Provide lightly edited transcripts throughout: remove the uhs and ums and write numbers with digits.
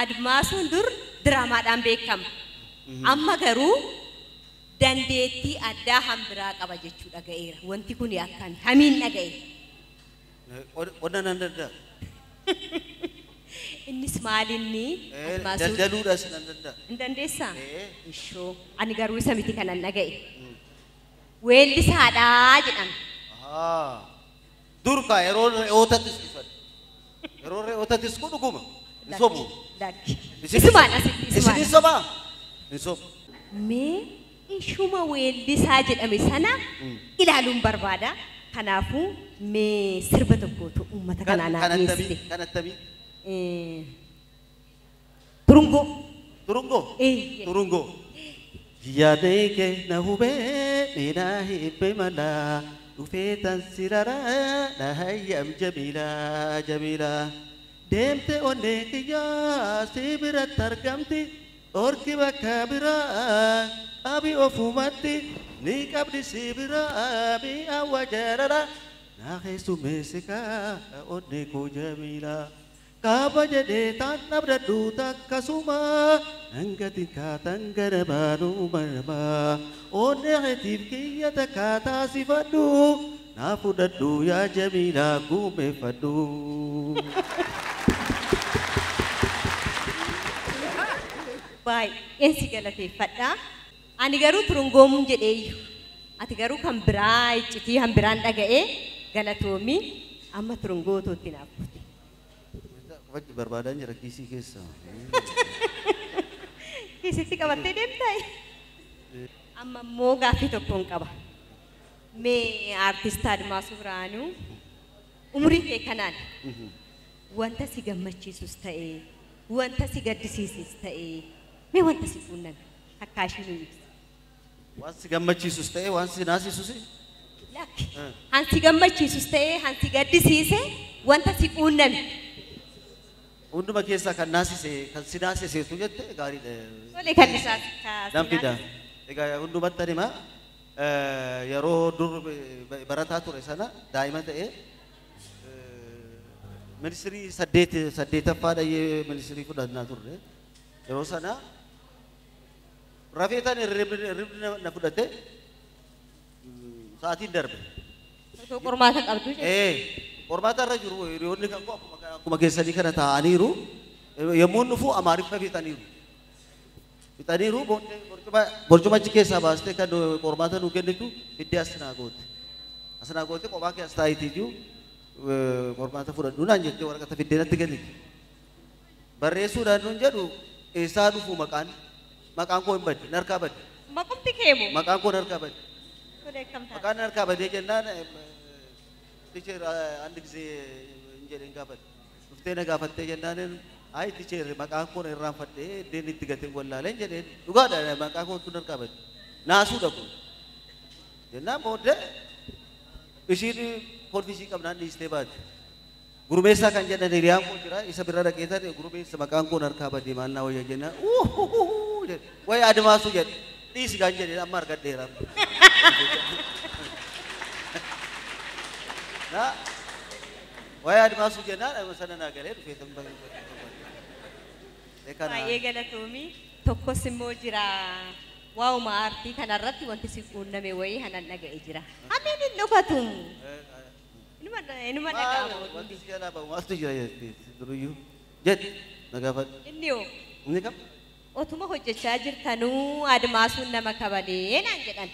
Admaasuun dur diraamaadhaan beekama. Amma garuu dandeettii addaa hambiraa qaba jechuu dhaga'eera. Wanti kun akkami? Hamiin dhaga'e. Qonna nan danda'a. Innis maalinni? Daldaluudhaas nan danda'a. Hin dandeessaa? Ishoo ani garuu isa miti kanan dhaga'e. Weellisaadhaa jedhama. Dur kaa yeroo re'ootattis dhufan. Yeroo re'ootattis kun dhuguma. Hin sobu. Isumaan asitti isumaan. Isin sobaa? Hin sobu. Mee ishuma weellisaa jedhame sana ilaaluun barbaada. Kanaafuu mee sirba tokkotu uummata kanaa naa dhiyeessite. Kan attamii? Turungoo. Turungoo? Turungoo. Yaadee kee na hubee miidhaa hibbee malaa dhufee tan siraraa na hayyam jamiilaa jamiilaa deemte onnee kiyyaa si biratti argamti dhorki bakka biraa qabi ofumatti ni qabdi si biraa mi'aawwa jaalala na keessummeessikaa onnee koo jamiilaa. Kaaba jedhee taan dhabdadhu takkasuma hangati kaatan gara baanuu marmaa onnee keetiif kiyya takka taasifadhu naa fudhadhu yaa jamiilaa guumeeffadhu. Baay'een si galateeffadha. Ani garuu turungoomuun jedheeyyu. Ati garuu kan biraa iccitii kan biraan dhaga'ee galatoomii amma turungootuutti naaf buute. Qabachuu barbaadaan jira kiisii keessa. Kiisitti qabattee deemtaa? Amma immoo gaaffii tokkoon qaba. Mee aartist Admaasuu Biraanuu umurii kee kanaan wanta si gammachiisus ta'ee wanta si gaddisiisus ta'ee mee wanta si quunname takkaa ishii nu ibsi. Waan si gammachiisus ta'ee waan si naasisus? Lakki. Han si gammachiisus ta'ee han si gaddisiise wanta si quunname. Hunduma keessaa kan naasise kan si naasiseetu jette gaariidha. Tole kan isaas. Nan fida. Egaa hundumatti anima yeroo dur barataa ture sana daa'ima ta'ee ministirii saddeettaffaa dhayyee ministirii fudhannaa turre. Yeroo sana rafeetaan hirribni na fudhate sa'aatiin darbe. Osoo qormaata qabdu jechuudha. Qormaata irra jiru hiriyoonni kan koo akkuma keessanii kana taa'aniiru. Yommuu dhufu Amaariffa fixaniiru. Fixaniiru borcuma achi keessaa baastee kan qormaata nuu kennitu fiddee as naa goote. As naa goote kophaa kee as taa'itii jiru qormaata fudhadhu naan jettee waraqata fiddee natti kenniti. Barreessuudhaan nuun jedhu eessaa dhufu maqaan maqaan koo hin badde narkaa badde. Maqumti kee moo? Maqaan koo narkaa badde. Maqaan narkaa badee jennaan teacher አንድ ጊዜ እንጀሌን gaafadhe. Dhuftee na gaafattee jennaan ay teacher maqaan koo irraanfadhee iddeen itti gateen wallaaleen jedheen dhugaadha maqaa kootu narkaa badde. Naasuudha kun. Jennaan booddee ishiin kolfisii qabnaan dhiistee baate. Gurmeessaa kan jedhan hiriyaan koo jira isa bira dhaqee taate gurmeessa maqaan koo narkaa badee maal naa wayya jennaan jedhe wayi Admaasuu jedhe dhiisi gaan jedheen amma argadheera. Na wayi Admaasuu jennaan amma sana naa galee dhufee tan Baay'ee galatoomii tokkos immoo jira waa'uma aartii kanarratti wanti si quunname wayii hanan dhaga'e jira. Hamiin hin dhokatu. Inuma dhaga'ama. Wanti si jalaa ba'u maaltu jira jettee duruyyuu jedhi na gaafadhu. Inni hoo? Inni kam? Otuma hojjechaa jirtanuu Admaasuun nama kabalee naan jedhan.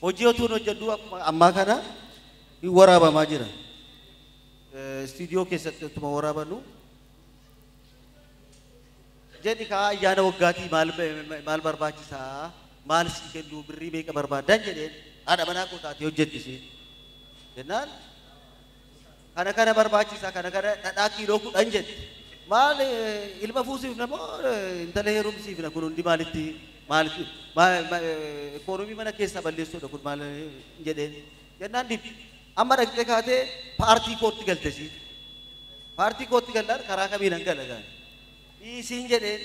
Hojii otuun hojjedhu ammaa kana hin waraabamaa jira. Istiidiyoo keessatti otuma waraabanu jedhi kaa ayyaana waggaatii maal barbaachisaa maal sii kennu birrii meeqa barbaadan jedheen haadha manaa koo taatee hojjetti isheen. Jennaan kana kana barbaachisaa kana kana dhadhaa kiiloo 10 jette. Maal ilma fuusiifna moo intala heerumsiifna kun hundi maalitti maalitti ikoonomii mana keessaa balleessuudha kun maal jedheen. Jennaan dibbi amma dhaqxee kaatee paartii kootti galte siin. Paartii kootti gallaan karaa kamiin an gala gaani. Dhiisiin jedheen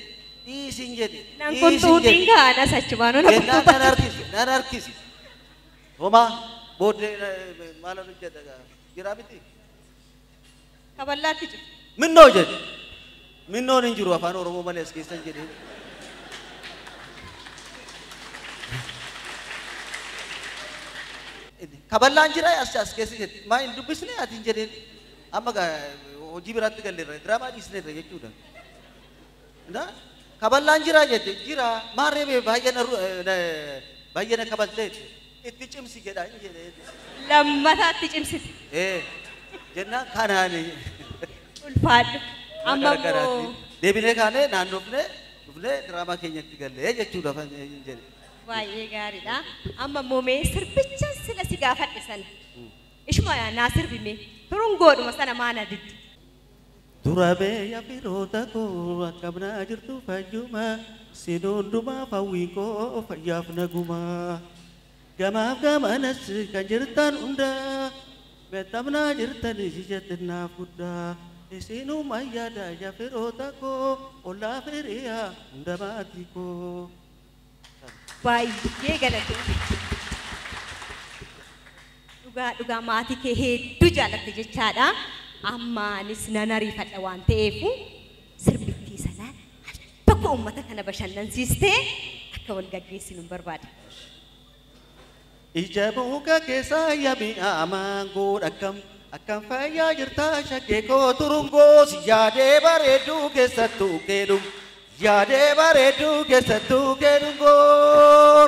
dhiisiin jedhe. Nan kuntuutiin kaanas achumaanuu na kuntuuta. Nan harkisi nan harkisi. Homaa booddee maal hojjedha jira miti. Kaballaatti jiru. Minnoo jedhe. Minnoon hin jiru afaan Oromoo malee as keessan jedhee. Kaballaan jira as keessa jetti. Maa hin dubbisne ati hin jedheen. Amma hojii biraatti galleerra diraamaa dhiisneerra jechuudha. Kaballaan jira jette jira maarree bee baay'ee na kabaltee itti cimsi jedha hin jedhee. Lammataatti cimsite. Jennaan kanaani. Ulfaadhu. Amma immoo deebinee kaanee naannofnee dhufnee diraamaa keenyatti gallee jechuudha hin jedhe. Baay'ee gaariidha. Amma immoo mee sirbicha sila si gaafadhe sana. Ishuma naa sirbime turungoodhuma sana maana diddi. Dura beeya firoota koo akkamnaa jirtu fayyuma sin hundumaaf hawwiin koo fayyaaf naguma. Gamaaf gamanas kan jirtan hunda beektamnaa jirtan ijjatinaaf guddaa. Isinuma yaada yaa firoota koo ollaa firiyaa hunda maatii koo. Baay'ee galatoomi. Dhugaa dhugaa maatii kee hedduu jaalatte jechaadha. Ammaanis nan ariifadha waan ta'eef sirbittii sanaan al tokko uummata kana bashannansiistee akka wal gaggeessinu hin barbaada. Ija muka keessaa yaami'a maangoo akkam akkam fayyaa jirtaa shakkee koo turungoo si yaadee bareedduu keessattuu keedum yaadee bareedduu keessattuu keedungoo.